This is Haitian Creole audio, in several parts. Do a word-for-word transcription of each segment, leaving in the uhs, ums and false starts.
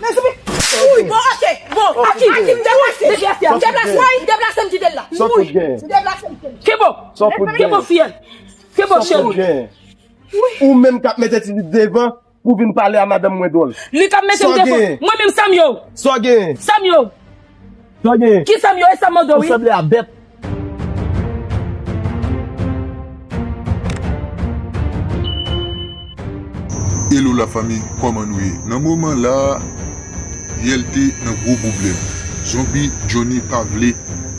Mezanmi. Wi, bon, ok. Bon, Aki, Aki, m deplase. M deplase, wi, m deplase, m kite l la. Wi, m deplase, m kite l. Ki bon? Ki bon, fiyèl? Ki bon, cheri? Ou menm k ap mete Titit devan pou vin pale a madanm mwen dwòl. Li k ap mete m devan. Mwen menm, sa m ye w? Sa w gen? Sa m ye w? Sa w gen? Ki sa m ye w? E sa m mande w, wi. Ou sanble a bèt. Hello la fanmi, kòman nou ye? Nan moman la, Yèlte nan gwo pwoblèm. Zonbi Johnny pa vle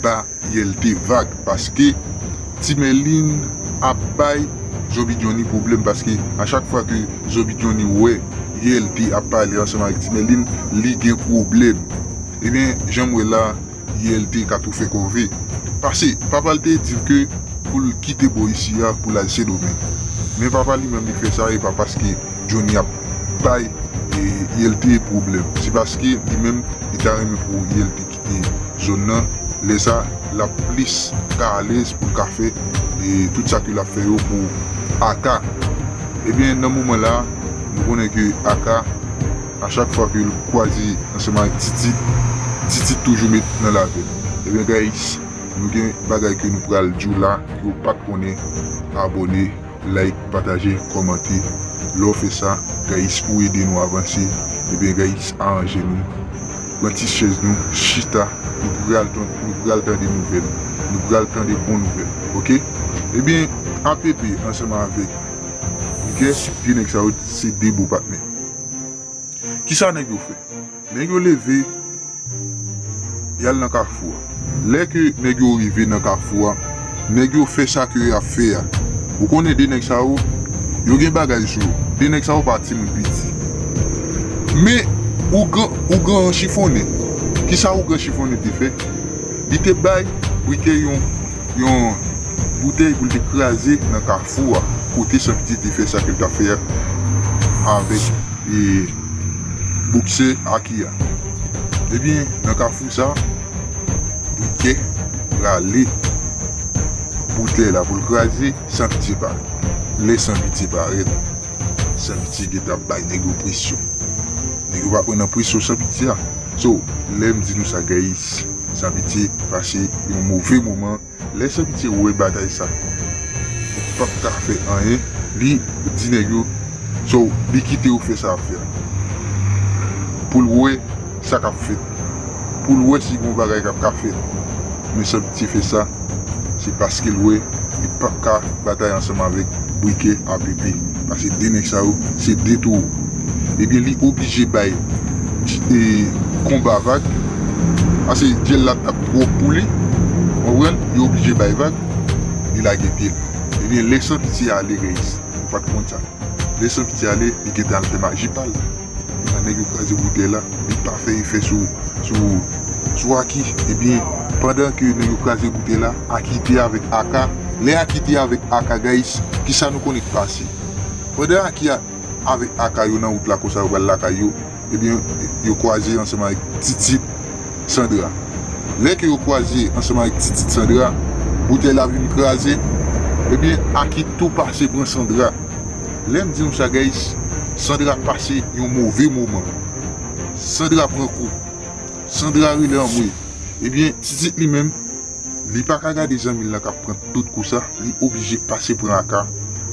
ba Yèlte vag paske Ti Mèlin ap bay Zonbi Johnny pwoblèm paske a chak fwa ke Zonbi Johnny wè Yèlte ap pale ansanm avèk Ti Mèlin, li gen pwoblèm. Ebyen, jan m wè la, Yèlte ka tou fè kòve. Pase, papa l te di l ke pou l kite bò isi a, pou l al Sendomeng. Men papa li menm li fè sa, e pa paske Johnny ap bay, e, Yèlte pwoblèm. Se paske li menm, li ta renmen pou Yèlte kite zòn nan. Lè sa, l ap plis ka alèz pou l ka fè, e, tout sa ke l ap fè yo pou Aka. Ebyen, nan moman la, nou konnen ke Aka, a chak fwa ke l kwaze ansanm avèk Titit, Titit toujou met nan lavèl. Ebyen, guys, nou gen bagay ke nou pral di w la, ke w pa t konnen, abòne, like, pataje, kòmante. Lè w fè sa, guys, ou ede nou avanse. Ebyen, guys, aranje nou. Pran ti chèz nou, chita, nou pral tan-, nou pral tande nouvèl. Nou pral tande bon nouvèl, oke? Ebyen, A P P ansanm avèk Brikè, de nèg sa yo se de bon patnè. Kisa nèg yo fè? Nèg yo leve, y al nan kafou a. Lè ke nèg yo rive nan kafou a, nèg yo fè sa ke y ap fè a. Ou konnen de nèg sa yo, yo gen bagay sou yo. De nèg sa yo pa timoun piti. Men, ougan, ougan chifonnen. Kisa ougan chifonnen te fè? Li te bay Brikè yon, yon boutèy pou l te kraze nan kafou a, kote Sanpitye te fè sa ke l t ap fè a avèk, e, boksè Aki a. Ebyen, nan kafou sa, Brikè rale boutèy la pou l kraze, Sanpitye parèt. Lè Sanpitye parèt, Sanpitye gentan ap bay nèg yo presyon. Nèg yo pa pran nan presyon Sanpitye a. So, lè m di nou sa, guys, Sanpitye pase yon move moman. Lè Sanpitye wè batay sa, li p ap ka fè anyen, li di nèg yo, so, li kite yo fè sa y ap fè a. Pou l wè sa k ap fèt. Pou l wè si gon bagay k ap ka fèt. Men Sanpitye fè sa, se paske l wè li p ap ka batay ansanm avèk Brikè A P P. Paske de nèg sa yo, se de towo. Ebyen, li oblije bay, e, konba vag. Paske dyèl la t ap twòp pou li. Ou konprann? Li oblije bay vag. Li lage pye l. Ebyen, lè Sanpitye ale, guys, nou pa t konn sa. Lè Sanpitye ale, li gentan al fè maji pa l. Nan nèg yo kraze boutèy la, li pa fè efè sou, sou, sou Aki. Ebyen, pandan ke nèg yo kraze boutèy la, Aki te avèk Aka. Lè Aki te avèk Aka, guys, kisa nou konnen k pase? Pandan Aki a, avèk Aka yo nan wout la konsa yo pral lakay yo, ebyen, yo kwaze ansanm avèk Titit Sandra. Lè ke yo kwaze ansanm avèk Titit Sandra, boutèy la vin kraze, ebyen, Aki tou pase pran Sandra. Lè m di nou sa, guys, Sandra pase yon move moman. Sandra pran kou. Sandra rele anmwe. Ebyen, Titit li menm, li pa ka gade zanmi l lan k ap pran tout kou sa, li oblije pase pran Aka.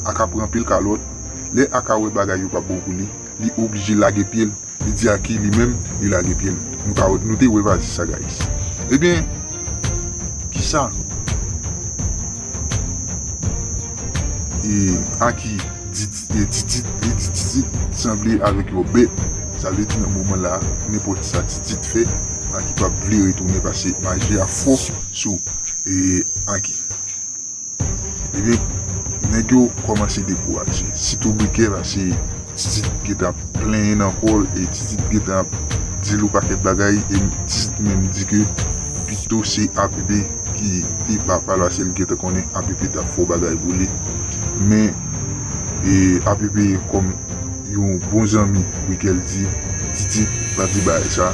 Aka pran anpil kalòt. Lè Aka wè bagay yo p ap bon pou li, li oblije lage pye l. Li di Aki li menm, li lage pye l. Nou ka wè, nou te wè pati sa, guys. Ebyen, kisa? E, Aki di, e, Titit, li di Titit sanble avèk yon bèt. Sa vle di nan moman la, nenpòt sa Titit fè, Aki p ap vle retounen paske maji a fò sou, e, Aki. Ebyen, nèg yo kòmanse dekouraje. Sitou Brikè, paske Titit gentan ap plenyen nan kò l, e Titit gentan ap di l yon pakèt bagay, e Titit menm di ke pito se A P P ki te papa l, paske l gentan konnen A P P t ap fè yon bagay pou li. Men, e, A P P kòm yon bon zanmi, Brikè, l di, Titit, pa di bagay sa,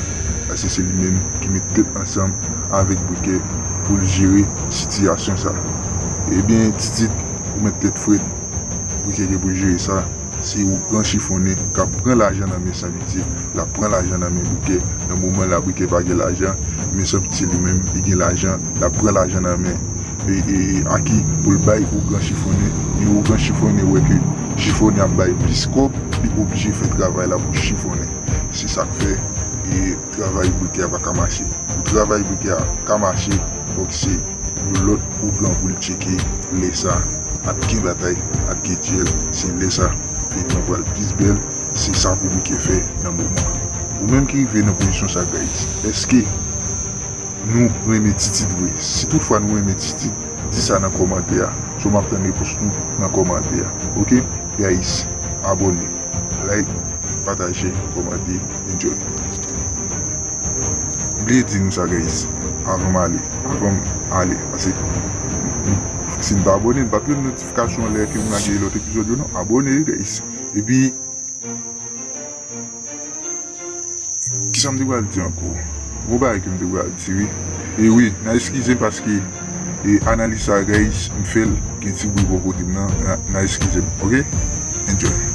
paske se li menm ki met tèt ansanm avèk Brikè pou l jere sitiyasyon sa. Ebyen, Titit, ou mèt tèt frèt, Briquet gen pou l jere sa. Se ougan chifonnen k ap pran lajan nan men San Pitye. L ap pran lajan nan men Briquet. Nan moman la, Briquet pa gen lajan, men San Pitye li menm, li gen lajan. L ap pran lajan nan men e, e, e, Aki pou l bay ougan chifonnen. Men ougan chifonnen wè ke chifonnen ap bay plis kòb, li oblije fè travay la pou chifonnen. Se sa k fè e travay Briquet a pa ka mache. Pou travay Briquet a ka mache, fòk se yon lòt ougan pou l tcheke. Lè sa, ap gen batay, ap gen dyèl. Se lè sa feyton an pral plis bèl. Se sa pou Briquet fè nan moman. Ou menm ki rive nan pozisyon sa, guys, èske nou renmen Titit vre? Si toutfwa nou renmen Titit, di sa nan kòmantè a. So m ap tann repons nou nan kòmantè a. Oke? Guys, abòne, like, pataje, kòmante, enjoy. M bliye di nou sa, guys, avan m ale, avan m ale, paske si n pa abòne, n p ap jwenn notifikasyon lè ke m lage lòt epizòd yo non. Abòne, guys. Epi, kisa m te pral di ankò? Gon bagay ke m te pral di, wi. E wi, n a eskize m paske e analiz sa, guys, m fè l gen ti bri bò kote m nan, n a, n a eskize m, oke? Enjoy.